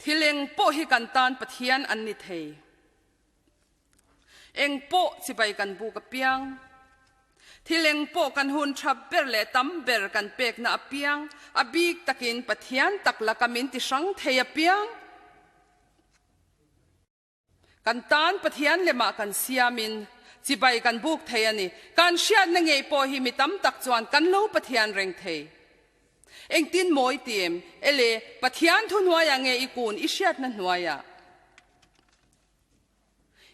Thil eng pawh hi kan tan Pathian an ni thei. Eng pawh chibai kan buk apiang. Thil eng pawh kan hun tha ber leh tam ber kan pekna apiang, a bik takin Pathian tak laka min ti hrang thei apiang. Kan tan Pathian lemah kan siamin chibai kan buk thei a ni. Kan hriatna ngei pawh hi mi tam tak chuan kan lo Pathian reng thei. Engtin mawi ti em? Ele, Pathian thu hnuaiah nge i kun i hriatna hnuaiah?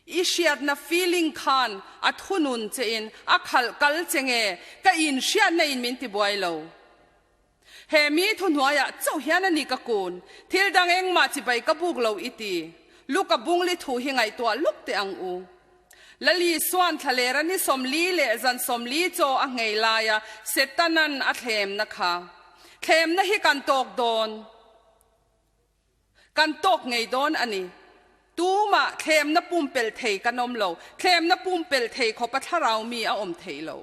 I hriatna feeling khan a thunun che in a khalh kal che nge? Ka inhriatna in min tibuai lo. He mi thuhnuaiah chauh hian a ni ka kun, thil dang engmah chibai ka buk lo i ti. Luka bungli thu hi ngaihtuah luk teh ang u. Lali suan thlalera ni 40 leh zan 40 chaw a nghei laia Setanan a thlemna kha. Thlemna hi kan tawk dawn. Kan tawk ngei dawn a ni. Tumah thlemna pumpelh thei kan awm lo. Thlemna pumpelh thei khawpa thlarau mi a awm theih lo.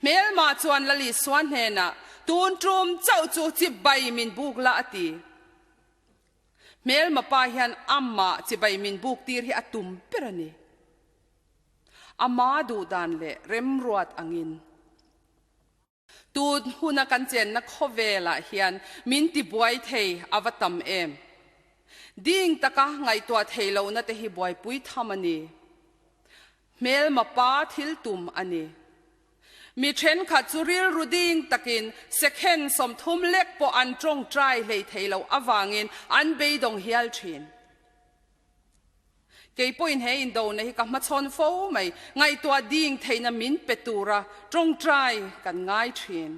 Hmelma chuan Lali Suan hnenah, Tun tum chauh chu chibai min buk la a ti. Hmelma pa hian amah chibai min buk tir hi a tum ber a ni. Ama duhdan leh remruat angin. Tun huna kan chenna khawvelah hian min tibuai thei a va tam em? Ding taka ngaihtuah theih lohna te hi buaipui tham a ni. Hmelma pa thil tum a ni. Mi thenkhat chu rilru ding takin second 30 lek pawh an tawngtai hlei thei loh avangin an beidawng hial thin. Kei pawhin he indona hi ka hmachhawn fo mai, ngaihtuah ding theihna min pe tura tawngtai kan ngai thin.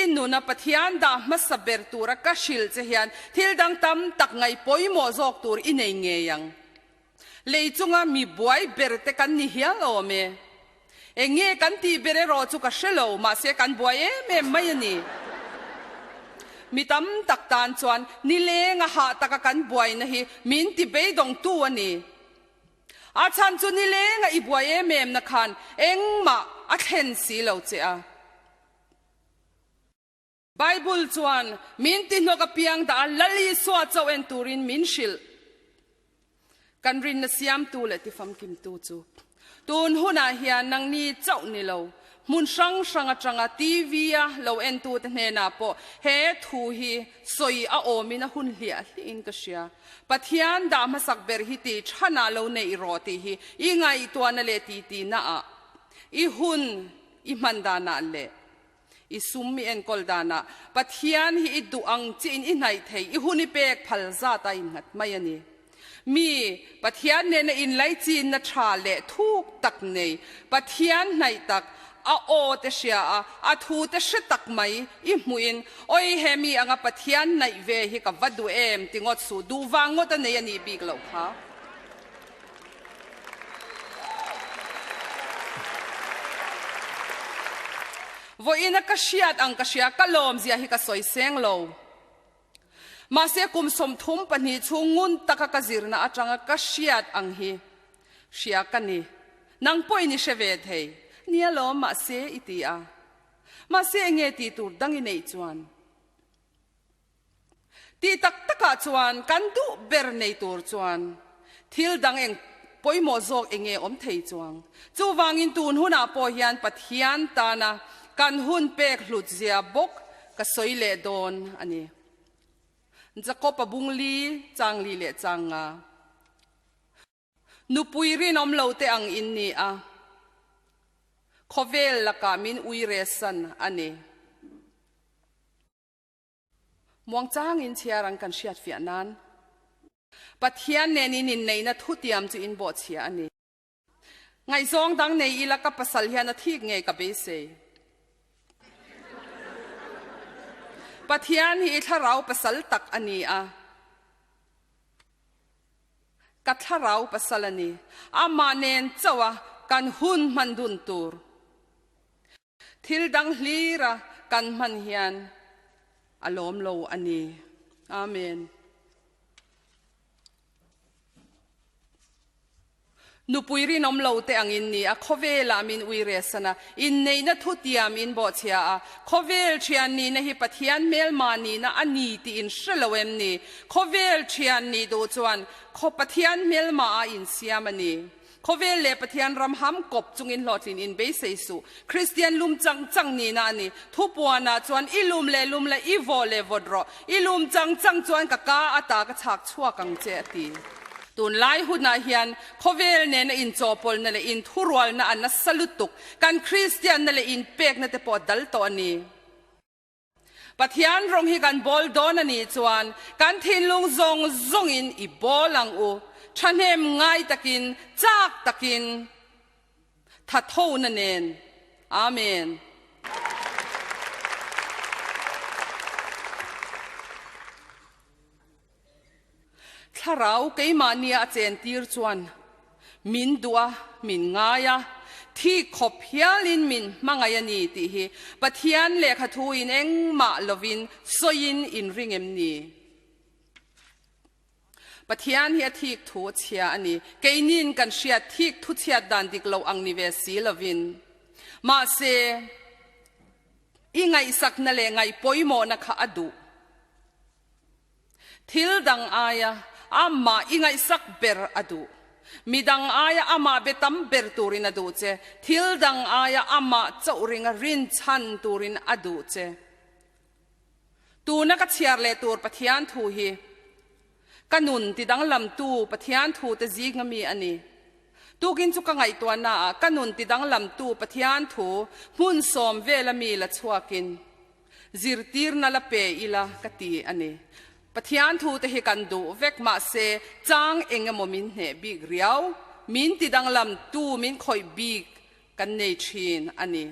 I nuna Pathian dah hmasa ber tura ka hrilh che hian thil dang tam tak ngaih pawimawh zawk tur i nei ngei ang. Lei chunga mi buai ber te kan ni hial awm e. Eng nge kan tih ber erawh chu ka hre lo, mahse kan buai em em mai a ni. Mi tam tak tan chuan nileng a hah taka kan buaina hi min ti beidawngtu a ni. A chhan chu nileng a i buai em em na khan engmah a thlen si lo che a. Bible chuan min tihnawk apiang dah a Lal Isua chauh en turin min hrilh. Kan rinna siamtu leh tifamkimtu chu tun hunah hian nangni chauh ni lo, hmun hrang hrang atanga TV-a lo entute hnenah pawh he thu hi sawi a awmin a hun hliah hlihin ka hria. Pathian dah hmasak ber hi tih thanah lo neih rawh tih hi i ngaihtuahna leh titinaah, i hun i hman danah leh I sum i enkawl danah Pathian hi i duh ang chiin i hnaih thei, i hun i pek phal zat a innghat mai a ni. Mi, Pathian nena inlaichinna tha leh thuk tak nei, Pathian hnaih tak, a aw te hria a, a thu te hre tak mai i hmuhin, Oi he mi anga Pathian hnaih ve hi ka va duh em ti ngawt suh, duh vang ngawt a nei a nih bik loh kha. Vawiina ka hriat ang ka hria, ka lawmzia hi ka sawi seng lo. Mahse kum 32 chhung ngun taka ka zirna atanga ka hriat ang hi hria ka ni. Nang pawhin i hre ve thei. Nia lawm mahse i ti a. Mahse enge tih tur dang i neih chuan? Tih tak takah chuan kan duh ber nei tur chuan thil dang eng pawimawh zawk eng nge awm thei chuang. Chuvangin tun hunah pawh hian Pathian tana kan hun pek hlut zia bawk ka sawi leh dawn a ni. Jakob-a bung li, chang li leh chang nga. Nupui rinawm lo te ang in ni a, khawvel lakah min uiresan a ni. Muangchangin chhiar ang kan hriat fiah nan Pathian nen in inneihna thutiam chu in bawhchhia a ni. Ngaihzawng dang nei ila ka pasal hian a thik ngei ka beisei. Pathian hi i thlarau pasal tak a ni a. Ka thlarau pasal a ni. Amah nen chauh a kan hun hman dun tur. Thil dang hlira kan hman hian a lawm lo a ni. Amen. Nupui rinawm lo te ang in ni a, khawvelah min ui resan a, inneihna thutiam in bawhchhia a, khawvel thian nihna hi Pathian hmelma nihna a ni tih in hre lo em ni? Khawvel thian nih duh chuan khaw Pathian hmelma ah insiam a ni. Khawvel leh Pathian ram ham kawp chungin hlawhtlin in beisei suh. Kristian lum chang chang nihna a ni. Thupuanah chuan i lum leh lum la, i vawh leh vawt rawh. I lum chang chang chuan ka ka ata ka chhak chhuak ang che a ti. Tunlai hunah hian khawvel nena inchawhpawlhna leh inthurualna a nasa lutuk. Kan Kristianna leh inpekna te pawh a dal tawh a ni. Pathian rawng hi kan bawl dawn a nih chuan kan thinlung zawng zawngin i bawl ang u. Thahnem ngai takin, chak takin, thathona nen. Amen. Thlarau keimahnia a chentir chuan min duh a, min ngai a, thi khawp hialin min hmangaih a ni tih hi Pathian lehkha thuin engmah lovin sawiin in ring em ni? Pathian hi a thik thu a chhia a ni. Keinin kan hriat thik thu chhiat dan dik lo ang ni ve si lovin. Mahse, i ngaihsakna leh ngaihpawimawhna kha a duh. Thil dang aia amah i ngaihsak ber a duh. Mi dang aia amah be tam ber turin a duh che. Thil dang aia amah chauh ringa rinchhan turin a duh che. Tuna ka chhiar leh tur Pathian thu hi ka nun tidanglamtu Pathian thu te zinga mi a ni. Tukin chu ka ngaihtuahnaah ka nun tidanglamtu Pathian thu hmun sawm vela mi la chhuakin Zirtirna la pe ila ka ti a ni. Pathian thu te hi kan duh vek mahse chang eng emaw min hneh bik riau, min ti danglam tu min khawih bik kan nei thin a ni.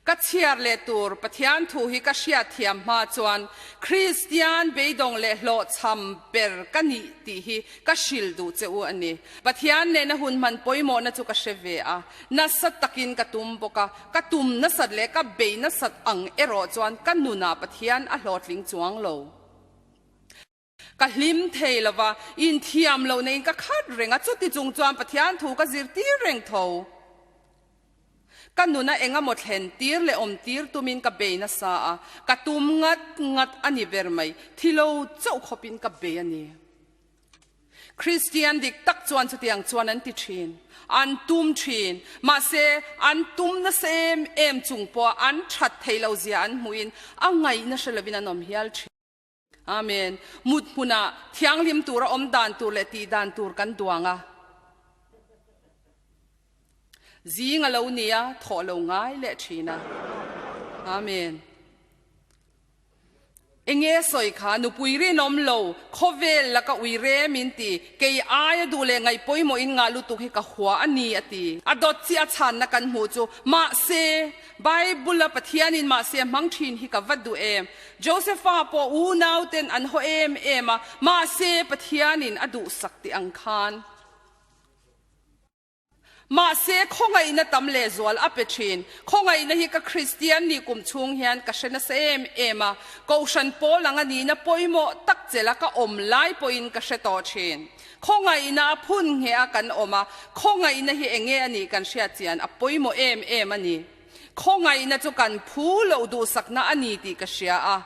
Ka chhiar leh tur Pathian thu hi ka hriatthiam hma chuan Kristian beidawng leh hlawhchham ber ka nih tih hi ka hrilh duh che u a ni. Pathian nena hun hman pawimawhna chu ka hre ve a, nasa takin ka tum bawk a, ka tum nasat leh ka bei nasat ang erawh chuan ka nunah Pathian a hlawhtling chuang lo. Ka hlim thei lo va, inthiam lohna in ka khat reng a, chuti chung chuan Pathian thu ka zirtir reng tho. Ka nuna eng emaw thlen tir leh awm tir tumin ka bei nasa a, ka tum ngat ngat a ni ber mai, thi lo chauh khawpin ka bei a ni. Kristian dik tak chuan chutiang chuan an ti thin, an tum thin. Mahse, an tum nasa em em chung pawha an that theih loh zia an hmuhin a ngaihna hre lovin an awm hial thin. Amen. Mut hmunah thianghlim tura awm dan tur leh tih dan tur kan duang a. Zing a lo ni a, thawh lo ngai leh thin a. Amen. Enge sawi kha nupui rinawm lo, khawvel laka ui rem in ti, kei aia duh leh ngaih pawimawh in ngah lutuk hi ka hua a ni a ti. A dawt chiah a chhanna kan hmuh chu, mahse, Bible a Pathianin mahse a hmang thin hi ka va duh em. Josepha pawh unau ten an haw em em a, mahse Pathianin a duhsak tih ang khan. Mahse, khawngaihna tam lehzual a pe thin. Khawngaihna hi ka Kristian nih kum chhung hian ka hre nasa em em a, Kohhran pawl anga nihna pawimawh tak chela ka awm lai pawhin ka hre tawh thin. Khawngaihna a phun ngheh a kan awm a, khawngaihna hi enge a nih kan hriat chian a pawimawh em em a ni. Khawngaihna chu kan phu loh duhsakna a ni tih ka hria a.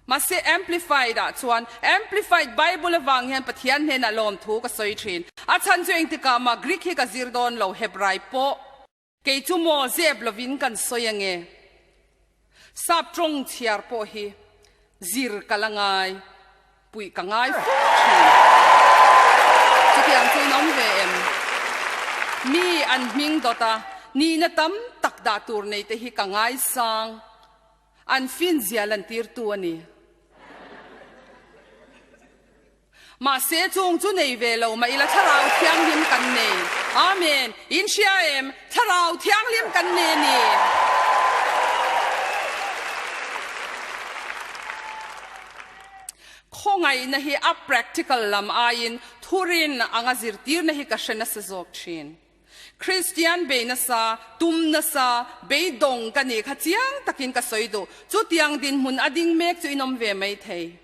Mahse Amplified ah chuan Amplified Bible avang hian Pathian hnenah lawmthu ka sawi thin. A chhan chu engtikah mah Greek hi ka zir dawn lo, Hebrai pawh. Kei chu maw zep lovin kan sawi ange. Sap tawng chhiar pawh hi zir ka la ngai, puih ka ngai fo thin. Chutiang chu in awm ve em? Mi an hming dawt a, nihna tam tak dah tur nei te hi ka ngaisang. An finzia lantirtu a ni. Mahse chung chu nei ve lo mah ila Thlarau Thianghlim kan nei. Amen. In hria em? Thlarau Thianghlim kan nei a ni. Khawngaihna hi a practical lam aiin thurin anga zirtirna hi ka hre nasa zawk thin. Kristian bei nasa, tum nasa, beidawng ka nih kha chiang takin ka sawi duh. Chutiang dinhmun a ding mek chu in awm ve mai thei.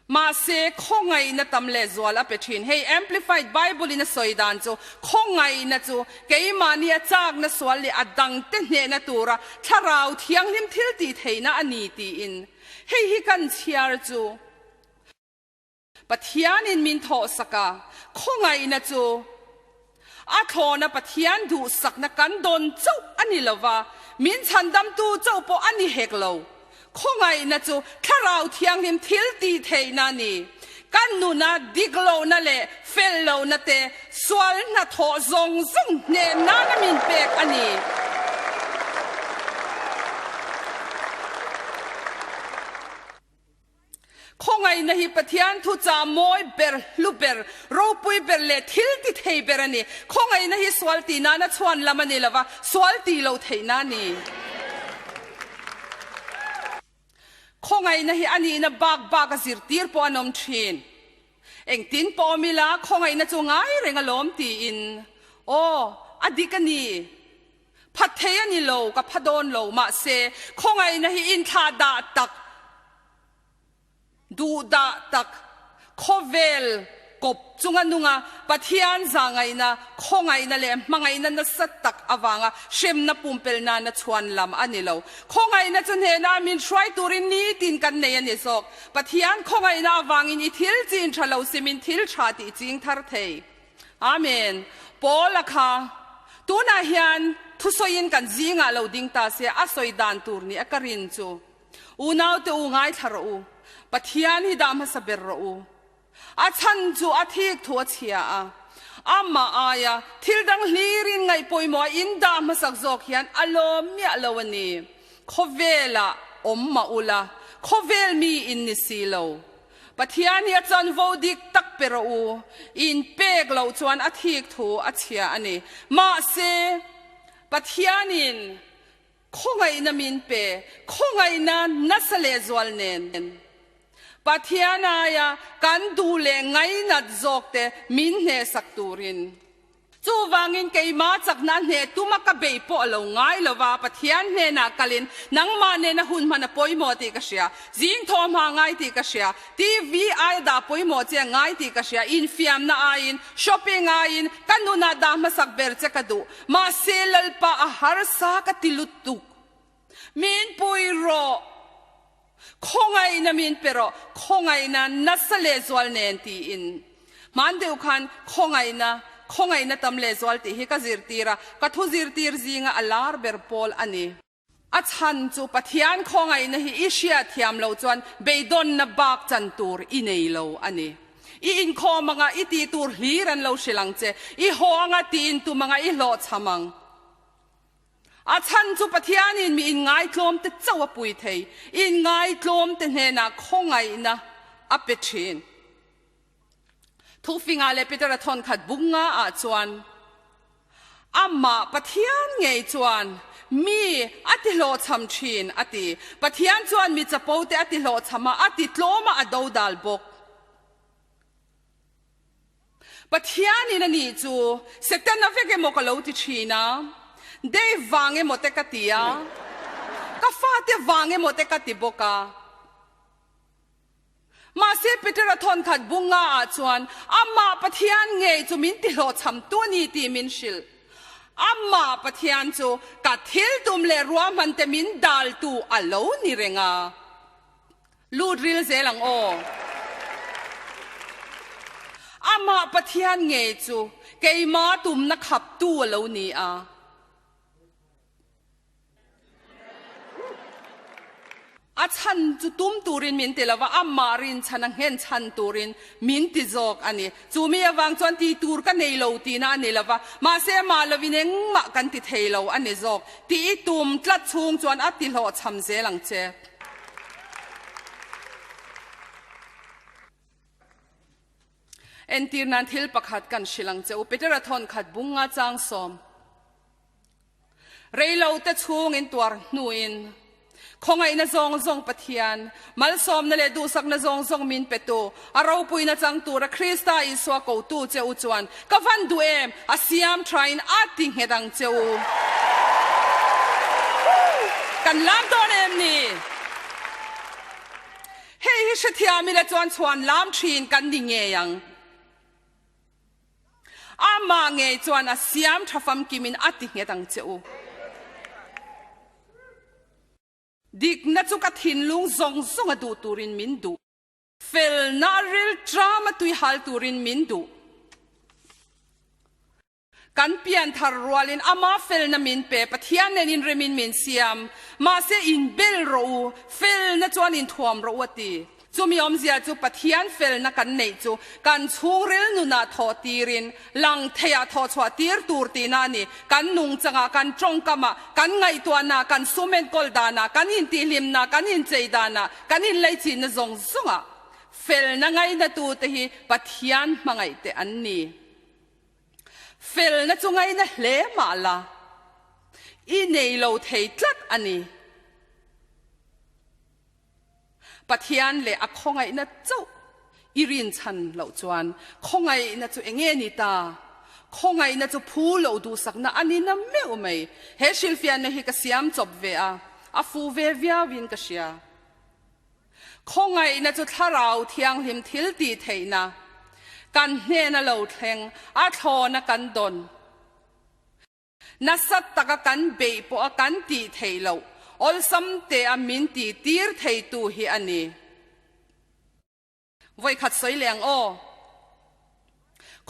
Mahse, khawngaihna tam lehzual a pe thin. Hei Amplified Bible-in a sawi dan chu, Khawngaihna chu keimahni a chakna sual leh a dangte hnehna tura thlarau thianghlim thil tih theihna a ni tiin. Hei hi kan chhiar chu Pathianin min thawhsak a, khawngaihna chu a thlawna Pathian duhsakna kan dawn chauh a ni lo va, min chhandamtu chauh pawh a ni hek lo. Khawngaihna chu Thlarau Thianghlim thil tih theihna a ni. Kan nuna dik lohna leh fel lohna te, sual hnathawh zawng zawng hneh nana min pek a ni. Khawngaihna hi Pathian thuchah mawi ber, hlu ber, ropui ber leh thil ti thei ber a ni. Khawngaihna hi sual tih nana chhuan lam a ni lova, sual tih loh theihna a ni. Khawngaihna hi a nihna bak bak a zirtir pawh an awm thin. Engtin pawh awm ila khawngaihna chu ngai reng alawm tiin, Aw, a dik a ni. Phat thei a ni lo, ka pha dawn lo, mahse, khawngaihna hi inthlah dah tak, duh dah tak, khawvel kawp chunga nunga Pathian zahngaihna, khawngaihna leh hmangaihna nasa tak avanga hremna pumpelh nana chhuan lam a ni lo. Khawngaihna chu hnena min hruai turin nitin kan nei a ni zawk. Pathian khawngaihna avangin i thil chin tha lo simin thil tha tih ching thar thei. Amen. Paula kha tunah hian thusawiin kan zingah lo ding ta se a sawi dan tur ni a ka rin chu. Unaute u ngaithla rawh u. Pathian hi dah hmasa ber rawh u. A chhan chu a thik thu a chhia a. Amah aia thil dang hlirin ngaihpawimawh a in dah hmasak zawk hian a lawm miah lo a ni. Khawvelah awm mah ula, khawvel mi in ni si lo. Pathian hi a chanvo dik tak pe rawh u, in pek loh chuan a thik thu a chhia a ni. Mahse, Pathianin khawngaihna min pe, khawngaihna nasa lehzual nen. Pathian aia kan duh leh ngainat zawkte min hnehsak turin. Chuvangin keimah chakna hneh tuma ka bei pawh a lo ngai lo va, Pathian hnenah kalin nangmah nena hun hman a pawimawh tih ka hria, zing thaw hma ngai tih ka hria, TV aia dah pawimawh che a ngai tih ka hria, infiamna aiin, shopping aiin ka nunah dah hmasak ber che ka duh. Mahse Lalpa a harsa ka ti lutuk. Min pui rawh. Khawngaihna min pe rawh, khawngaihna nasa lehzual nen tiin. Hman deuh khan khawngaihna, khawngaihna tam lehzual tih hi ka zirtir a, ka thu zirtir zinga a lar ber pawl a ni. A chhan chu Pathian khawngaihna hi i hriatthiam loh chuan beidawnna bak chan tur i nei lo a ni. I inkhawm anga i tih tur hlir an lo hrilh ang che, i haw anga tiin tum anga i hlawhchham ang. A chhan chu Pathianin mi inngaitlawmte chauh a pui thei, inngaitlawmte hnenah khawngaihna a pe thin. Thufingah leh Petera thawnkhat bunga ah chuan amah Pathian ngei chuan mi a ti hlawhchham thin a ti. Pathian chuan mi chapote a ti hlawhchham a, a ti tlawm a, a dodal bawk. Pathianin a nih chu Setana vek emaw ka lo ti thin a, Dave vang emaw te ka ti a, ka fate vang emaw te ka ti bawk a. Mahse Petera thawnkhat bunga ah chuan amah Pathian ngei chu min ti hlawhchhamtu a ni tih min hrilh. Amah Pathian chu ka thil tum leh ruahman te min daltu a lo ni reng a. Lut ril zel ang aw. Amah Pathian ngei chu keima tumna khaptu a lo ni a. A chhan chu tum turin min ti lo va, amah rinchhan a nghen chhan turin min ti zawk a ni. Chu mi avang chuan ti tur ka nei lo tihna a ni lo va, mahse amah lovin engmah kan ti thei lo a ni zawk. Tih i tum tlat chhung chuan a ti hlawhchham zel ang che. Entir nan thil pakhat kan hrilh ang che u, Petera thawnkhat bunga chang sawm. Reilote chhungin tuar hnuin khawngaihna zawng zawng Pathian, malsawmna leh duhsakna zawng zawng min petu, a ropuina chang tura Krista Isua kotu che u chuan ka van duh em, a siam thain a ti nghet ang che u. Kan lam dawn em ni? Hei hi hrethiam ila chuan chhuan lam thin kan ni ngei ang. Amah ngei chuan a siam tha famkimin a ti nghet ang che u. Dikna chu ka thinlung zawng zawng a duh turin min duh. Felna rilṭam a tuihal turin min duh. Kan pianthar rualin ama felna min pe, Pathian nen inremin min siam. Mahse inbel rawh u, felna chuan inthuam rawh u a ti. Chumi awmzia chu Pathian felna kan neih chu kan chhungril nunah thawh tirin lang theiah thawh chhuah tir tur tihna a ni. Kan nungchangah, kan tawngkamah, kan ngaihtuahna, kan sum enkawl danah, kan intihhlimna, kan inchei danah, kan inleichinna zawng zawngah felna ngainatute hi Pathian hmangaihte an ni. Felna chu ngaina hle mah la, i nei lo thei tlat a ni. Pathian leh a khawngaihna chauh i rinchhan loh chuan khawngaihna chu eng nge ni ta? Khawngaihna chu phu loh duhsakna a ni na meuh mai. He hrilhfiahna hi ka siam chawp ve a, a fu ve viauin ka hria. Khawngaihna chu Thlarau Thianghlim thil tih theihna, kan hnena lo thleng, a thlawna kan dawn. Nasa taka kan beih pawha kan tih theih loh, awlsam tea min tih tir theitu hi a ni. Vawikhat sawi leh ang aw.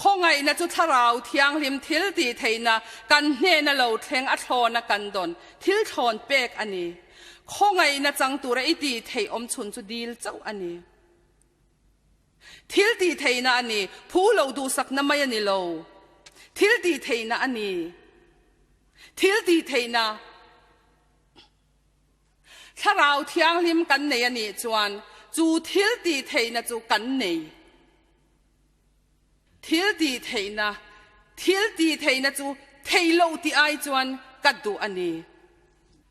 Khawngaihna chu Thlarau Thianghlim thil tih theihna kan hnena lo thleng a thlawna kan dawn thil thlawn pek a ni. Khawngaihna chang tura i tih theih awm chhun chu dil chauh a ni. Thil tih theihna a ni, phu lo duhsakna mai a ni lo. Thil tih theihna a ni. Thil tih theihna. Thlarau Thianghlim kan nei a nih chuan chu thil tih theihna chu kan nei. Thil tih theihna, Thil tih theihna chu thei loh tih ai chuan ka duh a ni.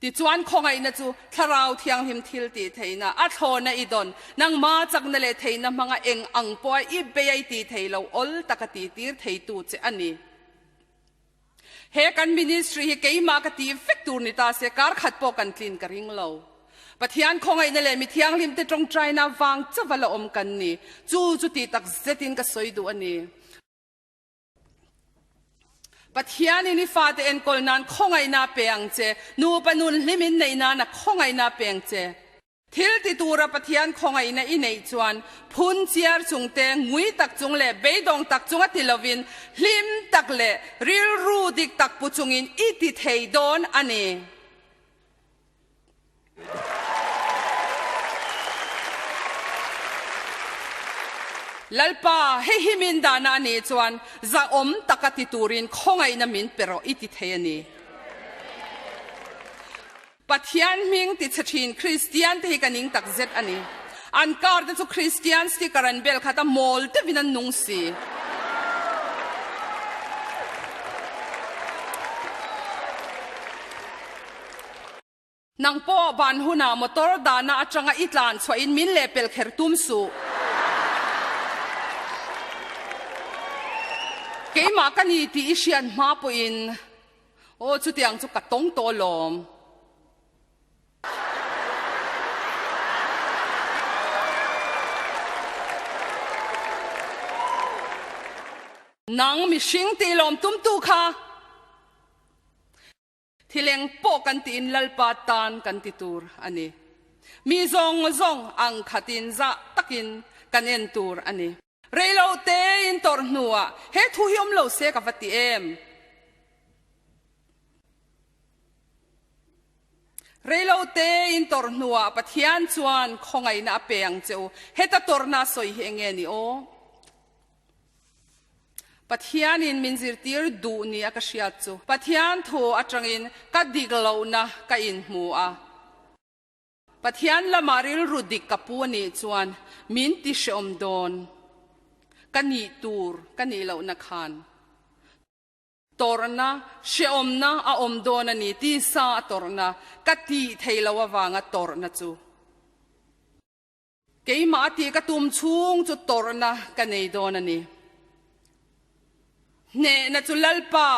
Tichuan khawngaihna chu Thlarau Thianghlim thil tih theihna, a thlawna i dawn, nangma chakna leh theihna hmanga eng ang pawha i bei a i tih theih loh awl taka tihtir theitu che a ni. He kan ministry hi keimah ka ti vek tur ni ta se kar khat pawh kan tlin ka ring lo. Pathian khawngaihna leh mi thianghlimte tawngtaina vang chauha la awm kan ni. Chu chu tih tak zetin ka sawi duh a ni. Pathianin i fate enkawl nan khawngaihna a pe ang che, nupa nun hlim in neih nan a khawngaihna a pe ang che. Thil ti tura Pathian khawngaihna i neih chuan phun chiar chung te, ngui tak chung leh beidawng tak chunga ti lovin hlim tak leh rilru dik tak pu chungin i ti thei dawn a ni. Lalpa, hei hi min dahna a nih chuan zahawm taka ti turin khawngaihna min pe rawh i ti thei a ni. Pathian hming ti chhe thin Kristian te hi ka ning tak zet a ni. An car te chu Kristian sticker an bel khat a, mawl deuhin an nung si. Nang pawh ban hunah motor dahna atanga i tlan chhuahin min lehpel kher tum suh. Keimah ka ni tih i hriat hma pawhin Aw, chutiang chu ka tawng tawh alawm. Nang mihring tih lawm tumtu kha thileng pawh kan tiin Lalpa tan kan ti tur a ni. Mi zawng zawng ang khatin zah takin kan en tur a ni. Rei lo tein tawrh hnuah he thu hi awm lo se ka va ti em? Rei lo tein tawrh hnuah Pathian chuan khawngaihna a pe ang che u. Heta tawrhna a sawi hi enge ni aw? Pathianin min zirtir duh ni a ka hriat chu Pathian thu atangin ka dik lohna ka inhmu a. Pathian lamah rilru dik ka pu a nih chuan min ti hreawm dawn. Ka nih tur ka nih lohna khan tawrhna, hreawmna a awm dawn a ni tisa a tawrhna ka tih theih loh avanga tawrhna chu Keimah a tih ka tum chhung chu tawrhna ka nei dawn a ni. Hnehna chu Lalpa,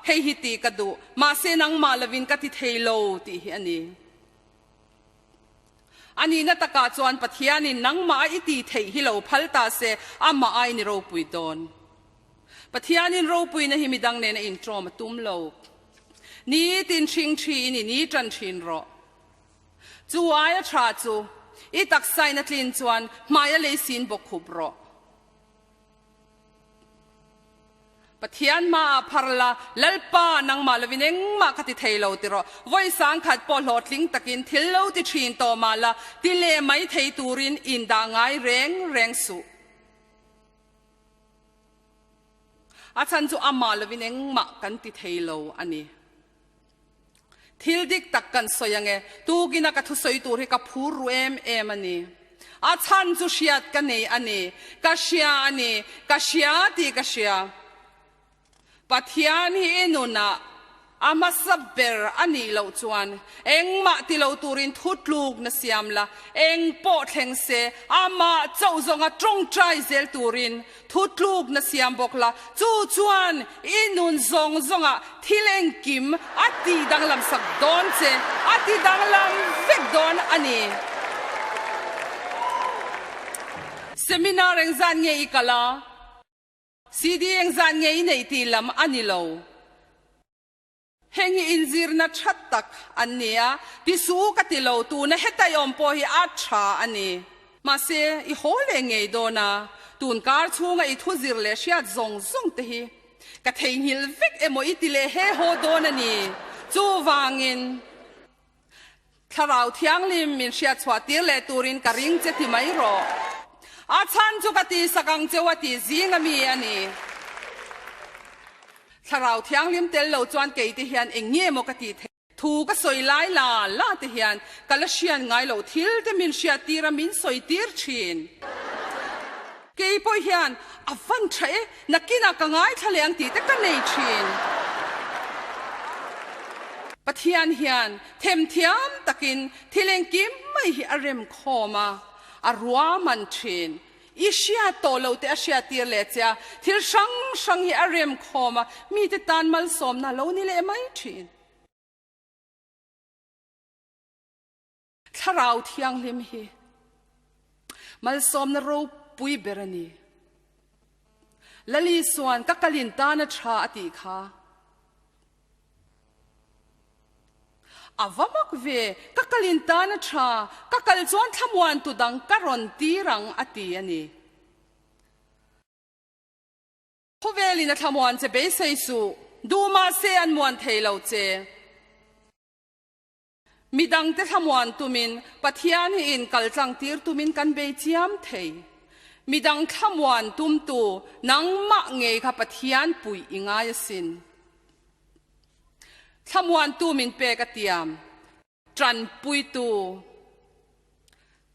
hei hi tih ka duh, mahse nangmah lovin ka ti thei lo tih hi a ni. A nihna takah chuan Pathianin nangmah a i tih theih hi lo phal ta se, amah aiin i ropui dawn. Pathianin ropuina hi midang nena inṭawm a tum lo. Nitin hring ṭhiin i ni ṭan ṭhin rawh. Chu aia ṭha chu i taksain a tlin chuan hmaia leisin bawk khup rawh. Pathian hmaah phar la, Lalpa, nangmah lovin engmah ka ti thei lo ti rawh. Vawi sangkhat pawh hlawhtling takin thil lo ti ṭhin tawh mah la, ti leh mai thei turin indah ngai reng reng suh. A chhan chu amah lovin engmah kan ti thei lo a ni. Thil dik tak kan sawi ang e, tukina ka thusawi tur hi ka phur ru em em a ni. A chhan chu hriat ka nei a ni, ka hria a ni, ka hria tih ka hria. Pathian hi i nunah a hmasa ber a nih loh chuan engmah ti lo turin thutlukna siam la, eng pawh thleng se amah chauh zawnga tawngtai zel turin thutlukna siam bawk la, chu chuan i nun zawng zawngah thil engkim a tih danglam sak dawn che, a ti danglam vek dawn a ni. Seminar engzat nge i kal a? CD engzat nge i neih tih lam a ni lo. Heng hi inzirna tha tak an ni a, ti su ka ti lo, tuna hetai awm pawh hi a tha a ni. Mahse, i haw leh ngei dawn a, tun kar chhunga i thuzir leh hriat zawng zawng te hi ka theihnghilh vek emaw i ti leh he haw dawn a ni. Chuvangin. Thlarau Thianghlim min hriatchhuah tir leh turin ka ring che ti mai rawh. A chhan chu ka tihsak ang cheu a tih zing a mi a ni. Thlarau Thianghlim tel lo chuan kei te hian eng nge maw ka tih theih? Thu ka sawi lai la la te hian ka la hriat ngai loh thil te min hriat tir a min sawi tir thin. Kei pawh hian a van tha e, nakinah ka ngaithla leh ang tih te ka nei thin. Pathian hian themthiam takin thil engkim mai hi a rem khawm a, a ruahman thin. I hriat tawh lo te a hriat tir leh che a, thil hrang hrang hi a rem khawm a, mite tan malsawmna a lo ni leh mai thin. Thlarau Thianghlim hi malsawmna ropui ber a ni. Lali chuan ka kalin tan a tha a tih kha. A va mak ve, ka kalin tan a tha, ka kal chuan thlamuantu dang ka rawn tir ang a ti a ni. Khawvelin a thlamuan che beisei suh, duh mahse an muan thei lo che. Midangte thlamuan tumin Pathian hi in kaltlang tir tumin kan bei chiam thei. Midang thlamuan tumtu nangmah ngei kha Pathian puih i ngai asin. Thlamuantu min pek a tiam, tanpuitu,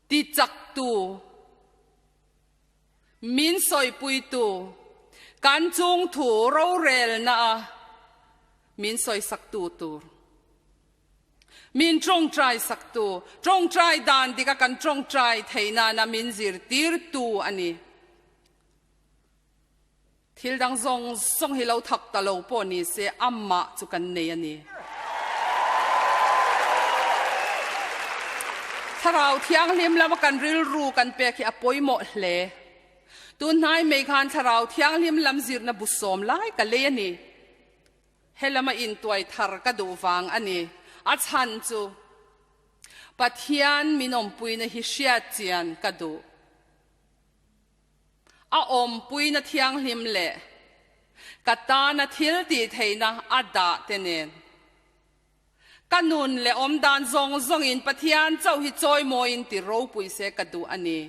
tichaktu, min sawipuitu, kan chungthu rorelna a min sawisaktu tur. Min tawngtai saktu, tawngtai dan dika kan tawngtai theih nana min zirtirtu a ni. Thil dang zawng zawng hi lo thak ta lo pawh ni se amah chu kan nei a ni. Thlarau Thianghlim lama kan rilru kan pek hi a pawimawh hle. Tunhnai mai khan Thlarau Thianghlim lam zirna bu sawm lai ka lei a ni. He lama intuai thar ka duh vang a ni. A chhan chu Pathian min awmpuina hi hriat chian ka duh. A awmpuina thianghlim leh ka tana thil tih theihna a dah te nen. Ka nun leh awmdan zawng zawngin Pathian chauh hi chawimawiin ti ropui se ka duh a ni.